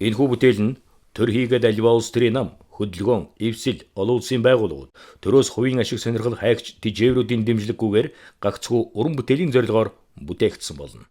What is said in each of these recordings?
Энэхүү бүтээл нь төр хийгээд аливаа улс төрийн нам, хөдөлгөөн, эвсэл, олон улсын байгууллагууд, төрөөс хувийн ашиг сонирхол хайгч тэжээврүүдийн дэмжлэггүйгээр гагцхүү уран бүтээлийн зорилгоор бүтээгдсэн болно.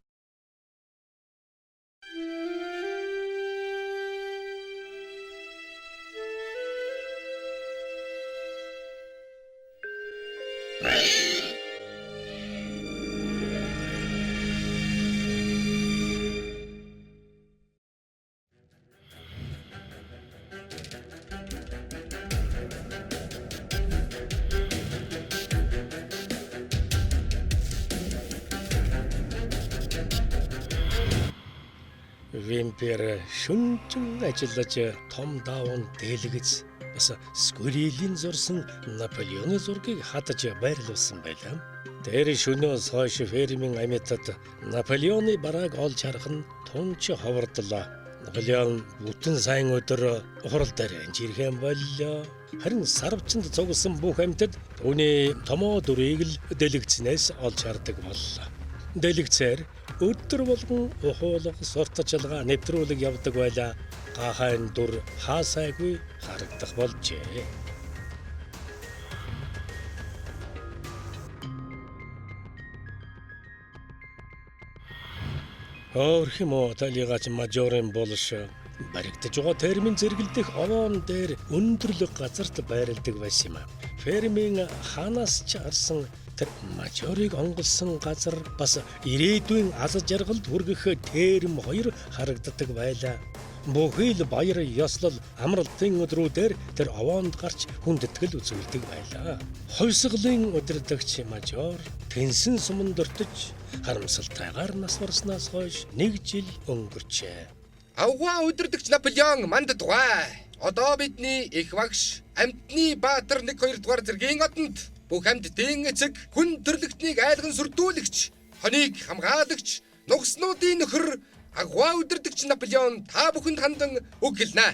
Вимпер шүнжин ажиллаж том даавн дэлгэц бас Сквирелийн зурсан Наполеоны зургийг хадаж байрлуулсан байлаа. Тэр шөнөөс хойш фермийн амьтад Наполеоны барааг олж харах нь тунч ховордлоо. Наполеон бүтэн сайн өдөр хурал дээр жирхэн боллоо. Харин сарвчанд цугсан бүх амьтад түүний томоо дүрийг л дэлгэцнээс олж хардаг боллоо. Дэлгэцээр өдөр болгон ухуулга, сурталчилгаа, нэвтрүүлэг явдаг байлаа. Гахайн дүр хаасайгүй харагдах болжээ. Хөөх юм уу талигаач мажорын болш баригдаж байгаа термин зэрэгэлдэх овоон дээр өндөрлөг газарт байрладаг байсан юм. Фермийн хаанаас ч арсан тэр мажорыг онгойлсон газар бас ирээдүйн аз жаргалд хүргэх терм хоёр харагддаг байлаа. Бүхий л баяр ёслол амралтын өдрүүдээр тэр овоонд гарч хүндэтгэл үзүүлдэг байлаа. Хувьсгалын удирдагч мажор тэнсэн суманд өртөж харамсалтайгаар нас барснаас хойш нэг жил өнгөрчээ. Авгаа удирдагч Наполеон мандад дугай. Одоо бидний их багш, амьтны баатар 1 2 дугаар зэргийн одонд бүх амьтдын эцэг, хүн төрлөختнийг айлган сүрдүүлэгч, хоныг хамгаалагч, нугснуудын нөхөр агваа удирдагч Наполеон та бүхэнд хандан үг хэлнэ.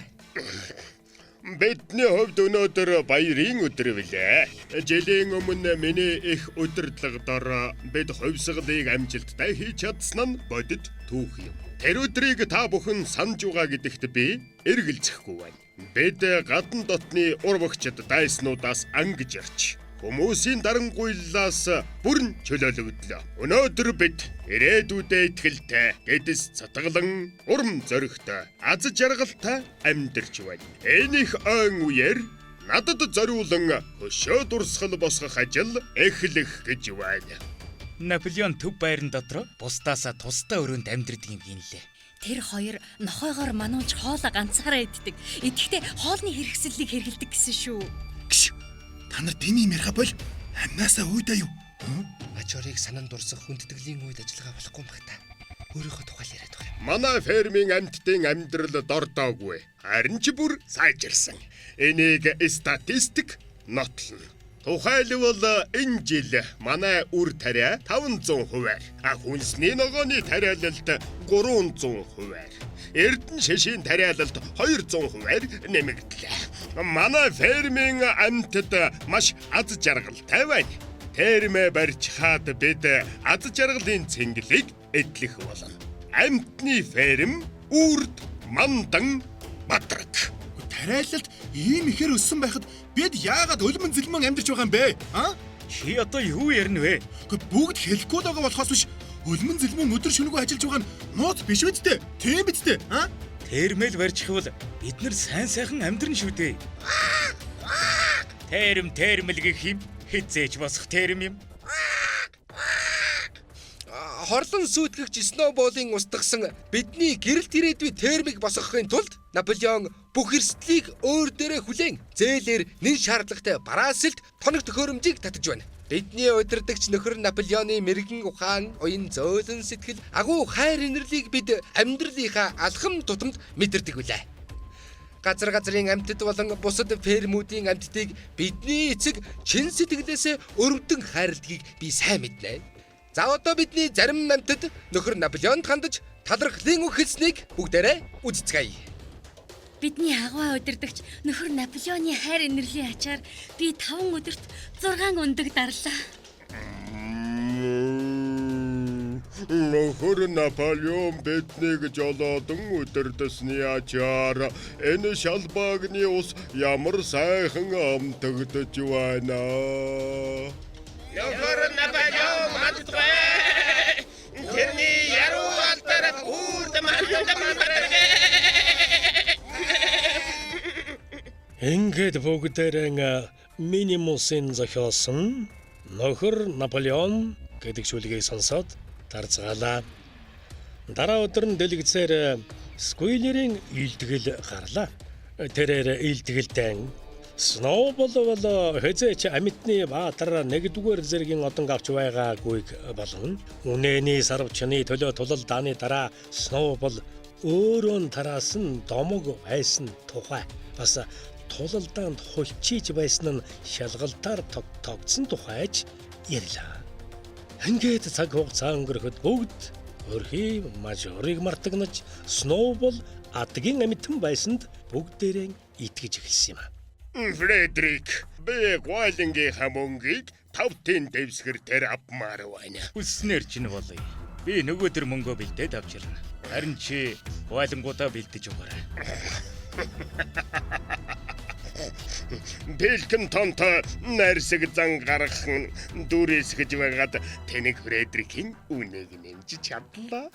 Бидний хувьд өнөөдөр баярын өдөр билээ. Жилийн өмнө миний их удирдлага дор бид хувьсгалыг амжилттай хийж чадсан нь бодит түүх юм. Тэр өдрийг та бүхэн санаж байгаа гэдэгт би эргэлзэхгүй байна. Бид гадна дотны урвагчд дайснуудаас ангижирч хүмүүсийн дарангуйллаас бүрэн чөлөөлөгдлөө. Өнөөдөр бид ирээдүйдээ итгэлтэй, гэдэс цатгалан, урам зоригтой, аз жаргалтай амьдарч байна. Энэ их ойн үеэр надад зориулан хөшөө дурсгал босгох ажил эхлэх гэж байна. Наполеон төв байран дотроо бусдаасаа тусдаа өрөөнд амьдардаг юм гинлээ. Тэр хоёр нохойгоор мануулж хоолоо ганцаараа иддэг. Идэхдээ хоолны хэрэгсэлийг хэрэглэдэг гэсэн шүү. Гш. Та нар дими юм яриха бол амнаасаа үүдээ юу? Мажорыг санан дурсах хүндэтгэлийн үед ажиллагаа болохгүй юм бах та. Өөрийнхөө тухай л яриад байгаа юм. Манай фермийн амьтдын амьдрал дордоогүй. Харин ч бүр сайжирсан. Энийг статистик нотлоно. Тухайлбал энэ жил манай үр тариа 500 хувиар, хүнсний ногооны тариалалт 300 хувиар, Эрдэнэ шишийн тариалалт 200 хувиар нэмэгдлээ. Манай фермийн амьтад маш аз жаргалтай байна. Фермээ барьчихаад бид аз жаргалын цэнгэлийг эдлэх болно. Амьтны ферм үрд мандан бадраг. Тариалалт ийм ихээр өссөн байхад бид яагаад өлмөн зэлмэн амьдарч байгаа юм бэ? А? Чи одоо юу ярина вэ? Гэхдээ бүгд хэлэхгүй л байгаа болохоос биш өлмөн зэлмэн өдөр шөнөгүй ажиллаж байгаа нь нууц биш үсттэй. Тийм биз дээ? А? Термэл барьчихвал бид нар сайн сайхан амьдрна шүү дээ. Терм термэл гэх юм хизээж босох терм юм. Хорлон сүйтгэгч Сноуболын устгасан бидний гэрэлт ирээдүй термийг босгохын тулд Наполеон бүх эрсдлийг өөр дээрээ хүлээн зээлээр нэн шаардлагатай бараасалт тоног төхөөрөмжийг татаж байна. Бидний удирдагч нөхөр Наполеоны мэрэгэн ухаан, уян зөөлөн сэтгэл, агуу хайр инэрлийг бид амьдралынхаа алхам тутамд мэдэрдэг билээ. Газар газрын амьтад болон бусад фермүүдийн амьтдыг бидний эцэг чин сэтгэлээсээ өрөвдөн хайрладгийг би сайн мэднэ. За одоо бидний зарим амьтад нөхөр Наполеонд хандаж талархлын үг хэлснийг бүгдээрээ үзцгээе. Бидний агваа удирдагч нөхөр Наполеоны хайр инэрлийн ачаар би 5 өдөрт 6 өндөг дарлаа. Нөхөр Наполеон биднийг жолоодон удирдасны ачаар энэ шалбаагны ус ямар сайхан амтагдаж байна. Нөхөр Наполеон мандгүй. Тэрний яруу алдар үрд мандам бадраг. Ингээд бүгдээрэн Минимусын зохиосон Нөхөр Наполеон гэдэг шүлгийг сонсоод дарцгаалаа. Дараа өдөр нь дэлгэцээр Сквилерийн илтгэл гарлаа. Тэрээр илтгэлдэн Сноубол бол хэзээ ч амьтны баатар нэгдүгээр зэргийн одон авч байгаагүйг болон үнэний сарвчны төлөө тулалдааны дараа Сноубол өөрөө нь тараасан домог байсан тухай бас тулалдаанд хулчиж байсан нь шалгалтаар тогтоогдсон тухайч ярьлаа. Ингээд цаг хугацаа өнгөрөхөд бүгд өрхий мажорыг мартагнаж Сноубол адгийн амьтан байсанд бүгдээрэн итгэж эхэлсэн юм. Фредерик, би гуайлынгийнхаа мөнгийг тавтын дэвсгэр дээр авмаар байна. Хүсснээр чинь болъё. Би нөгөөдөр мөнгөө бэлдээд авчирна. Харин чи гуайлангуудаа бэлдэж өгөөрэй. Пилкинтонтой найрсаг зан гаргах нь дүрээсгэж байгаад тэнэг Фредерикийн үнэг нэмж чадлаа.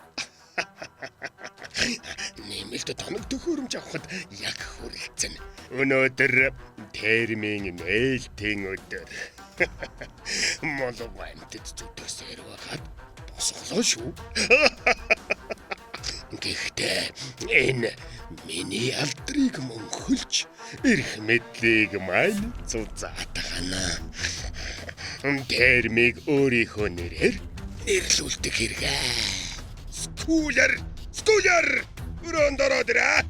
Нэмэлт тоног төхөөрөмж авахд яг хүрэлцэн. Өнөөдөр термин нээлтийн өдөр. Молог амьтад зүтгэсээр байгаад босголоо шүү. Гэхдээ энэ миний алдрыг мөнхөлж эрх мэдлийг маань зузаатгана. Термийг өөрийнхөө нэрээр нэрлүүлдэг хэрэг. Скулер, скулер, өрөөнд ороод ирээ.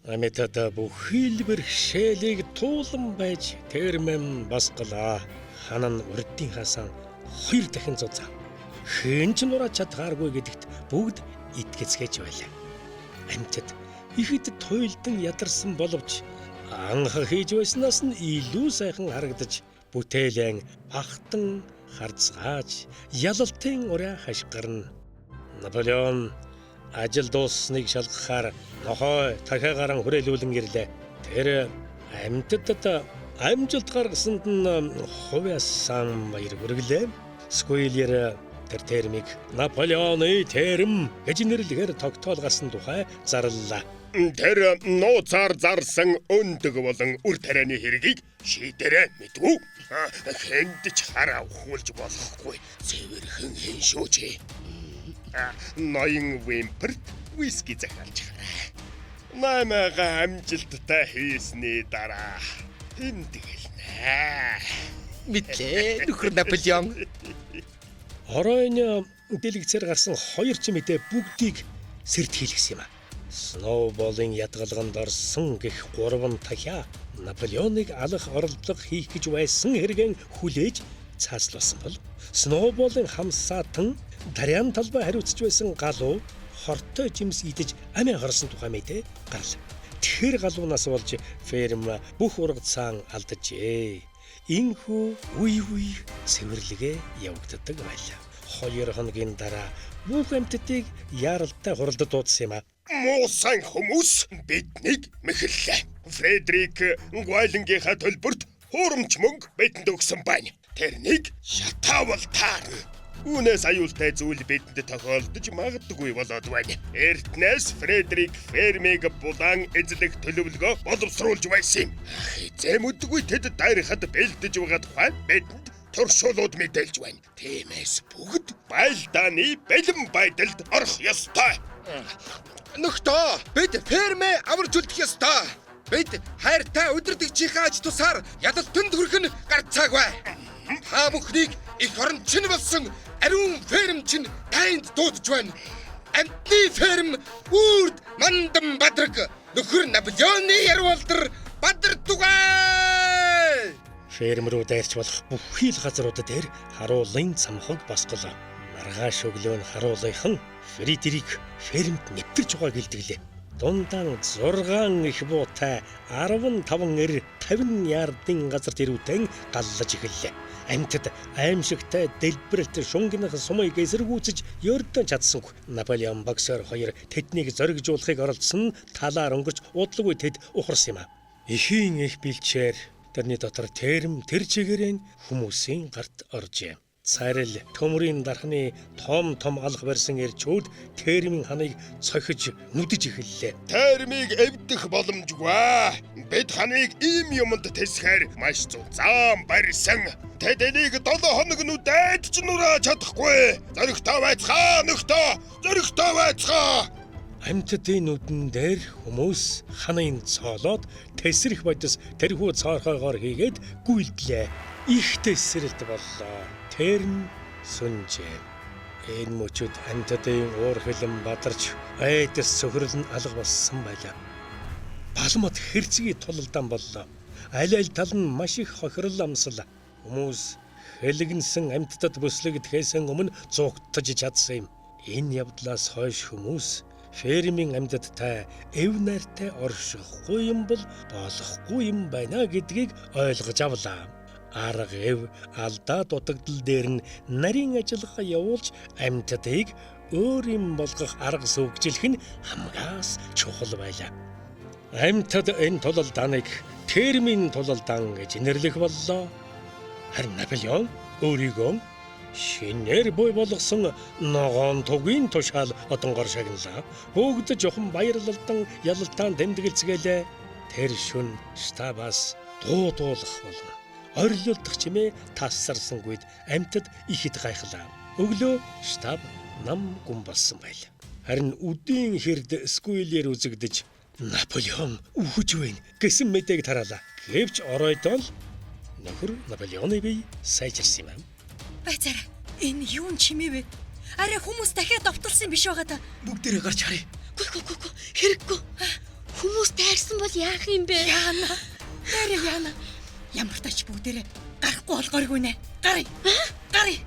Амьтад бүхий л бэрхшээлийг туулан байж термэн басгалаа. Хан нь урдын хасан хоёр дахин зузаан. Хэн ч нураад чадхааргүй гэдэгт бүгд итгэцгээж байлаа. Амьтад ихэд туйлдан ядарсан боловч анх хийж байснаас нь илүү сайхан харагдаж бүтээлэн бахтан харцгааж ялалтын ураа хашгирна. Наполеон ажил дууссаныг шалгахаар нохой дахиа гарan хүрээлүүлэн ирлээ. Тэр амьтадад амжилт гаргасанд нь хувьяасан баяр хүргэлээ. Сквилер тэр термийг Наполеоны терм гэж нэрлэхээр тогтоол гарсан тухай зарлалаа. Тэр нууцаар зарсан өндөг болон үр тарианы хэргийг шийдэрэ мэдвүү. Хэнд ч хараа ухуулж болохгүй. Цэвэрхэн хэн шүү чи. Ноён Вимперт виски захиалж хараа. Намайг амжилттай хийсний дараа тэмдэглэнэ. Мэдлээ нөхөр Наполеон. Оройн дэлгэцээр гарсан хоёр ч мэдээ бүгдийг сэрд хийлгэсэн юм а. Сноуболын ядгалганд орсон гэх гурван тахиа Наполеоныг алах оролдлого хийх гэж байсан хэрэгэн хүлээж цааслуулсан бол Сноуболын хамсаатан Дарьян талбай хариуцж байсан галуу хортой жимс идэж амиа хорсон тухай мэдээ гарлаа. Тэр галуунаас болж ферм бүх ургацаан алджээ. Инхүү үе үе цэвэрлэгээ явагддаг байлаа. 2 хоногийн дараа бүх амьтдыг яаралтай хуралдад дуудсан юм а. Муусан хүмүүс биднийг мэхэллээ. Фредерик гуайлынгийнхаа төлбөрт хуурамч мөнгө бидэнд өгсөн байна. Тэрнийг шатаавал таарна. Үүнээс аюултай зүйл бидэнд тохиолдож магадгүй болоод байна. Эртнээс Фредерик фермийг булан эзлэх төлөвлөгөө боловсруулж байсан юм. Хизээ мэдгүй тэд дайрахад бэлдэж байгаа тухай бидэнд туршуулууд мэдээлж байна. Тиймээс бүгд байлдааны бэлэн байдалд орох ёстой. Нөхдөө бид фермээ аварж үлдэх ёстой. Бид хайртай удирдагчийнхаа аж тусаар ялалтанд хүрэх нь гарцаагүй. Та бүхнийг эх орон чинь болсон ариун ферм чинь танд дуудаж байна. Амьтны ферм үрд мандам бадраг нөхөр Наполеоны ярвалдар бадардугай. Ферм рүү дайрч болох бүхий л газрууд дээр харуулын цамхаг босголоо. Маргааш өглөө нь харуулынхан Фредерик фермд нэвтэрч байгаа гэлдэглээ. Дундаа 6 их буутай 15 эр 50 ярдын газарт ирүүтэн галлаж эхэллээ. Амьтад аимшигтай дэлбэрэлт шунгиных сумыг эсэргүүцэж ердөө чадсангүй. Наполеон боксер хоёр тэднийг зоригжуулахыг оролдсон талаар өнгөрч удалгүй тэд ухарсан юм а. Эхийн их бэлчээр тэрний дотор терм тэр чигээрэн хүмүүсийн гарт оржээ. Царил төмрийн дархны том том алх барьсан эрчүүд термийн ханыг цохиж нүдэж эхэллээ. Термийг эвдэх боломжгүй. Бид ханыг ийм юмд тэсэхээр маш зузаан барьсан. Тэд энийг 7 хоног нүдээд ч нурааж чадахгүй. Зоригтой байцгаа нөхдөө. Зоригтой байцгаа. Амьтдын нүдэн дээр хүмүүс ханын цоолоод тэсрэх бодис тэрхүү цоорхойгоор хийгээд гүйлдлээ. Их тэсрэлт боллоо. Тэр нь сүнжээ. Энэ мөчөд амьтдын уур хилэн бадарч айдас цөхрөл нь алга болсон байлаа. Балмад хэрцгий тулалдаан боллоо. Аль аль тал нь маш их хохирол амсал. Хүмүүс хэлэгнсэн амьтдад бүслэгдэхээс өмнө зугтаж чадсан юм. Энэ явдлаас хойш хүмүүс фермийн амьтадтай эв найртай оршихгүй юм бол болохгүй юм байна гэдгийг ойлгож авлаа. Арга эв алдаа дутагдал дээр нь нарийн ажиллагаа явуулж амьтдыг өөр юм болгох арга сүгжлэх нь хамгаас чухал байлаа. Амьтад энэ тулалдааныг термин тулалдаан гэж нэрлэх боллоо. Харин Наполеон өөрийгөө шинээр буй болгосон ногоон тугийн тушаал одонгор шагналаа. Бүгд жухам баярлалдан ялалтаан тэмдэглэцгээлээ. Тэр шүн штабаас дуудуулах болно. Орилолдох чимээ тассарсангүйд амьтад ихэд гайхлаа. Өглөө штаб нам гүн болсон байл. Харин үдийн хэрд Скуйлер үзэгдэж Наполеон үхэж байна гэсэн мэдээг тараалаа. Гэвч оройдоо л нөхөр Наполеоны бие сайжирсан юм. Байцаарай. Энэ юун чимээ вэ? Арай хүмүүс дахиад довтолсон юм биш байгаа та. Бүгдээрээ гарч харъя. Гүй гүй гүй хэрэггүй. Хүмүүс тайрсан бол яах юм бэ? Яана. Нэрээ яана. Ямар тач бүгдээрээ гарахгүй болгооргүй нэ. Гаръя. Гаръя.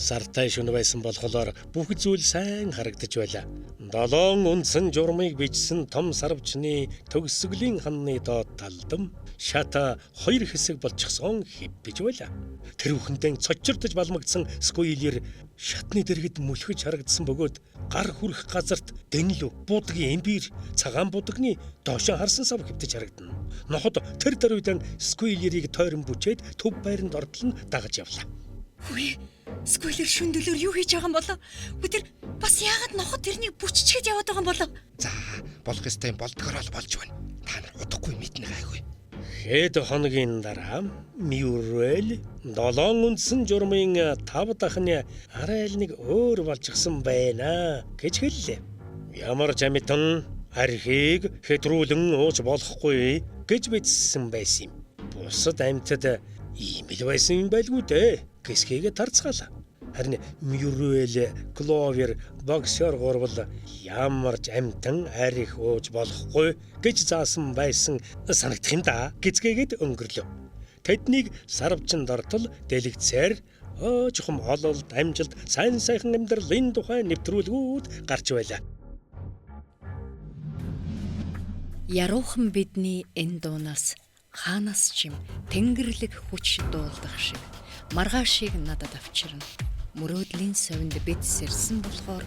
Сартай шөнө байсан болохоор бүх зүйл сайн харагдаж байлаа. Долоон үндсэн журмыг бичсэн том сарвчны төгсгөлийн ханны доод талдам шата хоёр хэсэг болчихсон хэвдэж байлаа. Тэр үхэндээ цочирдож балмагдсан Скуйлер шатны дэргэд мүлхэж харагдсан бөгөөд гар хүрэх газарт дэнлүү будгийн имбир цагаан будагны доошоо харсан сав хэвдэж харагдана. Ноход тэр даруйдан Скуйлерийг тойрон бүчээд төв байранд ордол нь дагаж явлаа. Үгүй. Скуйлер шүн дөлөөр юу хийж байгаа юм болов? Үгүй тэр бас яагаад ноход тэрнийг бүччгээд яваад байгаа юм болов? За, болох ёстой юм болдгороо л болж байна. Та нар удахгүй мэднэ гайгүй. Хэд хоногийн дараа Мюррел долоон үндсэн журмын тав дахны арай л нэг өөр болчихсон байна гэж хэллээ. Ямар ч амьтан архийг хэтрүүлэн ууж болохгүй гэж бичсэн байсан юм. Бусад амьтад ийм л байсан юм байлгүй дээ. Гэсхийгээ тарцгаалаа. Харин Мюррел, Кловер, Боксер гурвал ямар ч амьтан арх ууж болохгүй гэж заасан байсан санагдах юм да гэцгээгээд өнгөрлөө. Тэднийг сарвчин дортол дэлгэцээр чухам ололт, амжилт, сайн сайхан амьдралын тухай нэвтрүүлгүүд гарч байлаа. Яруухан бидний энэ дуунаас хаанаас ч юм тэнгэрлэг хүч дуулдах шиг маргаашийг надад авчирна. Мөрөөдлийн совинд бид сэрсэн болохоор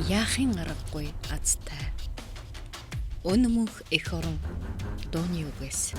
яахын аргагүй азтай. Өн мөнх эх орон дууны үгээс.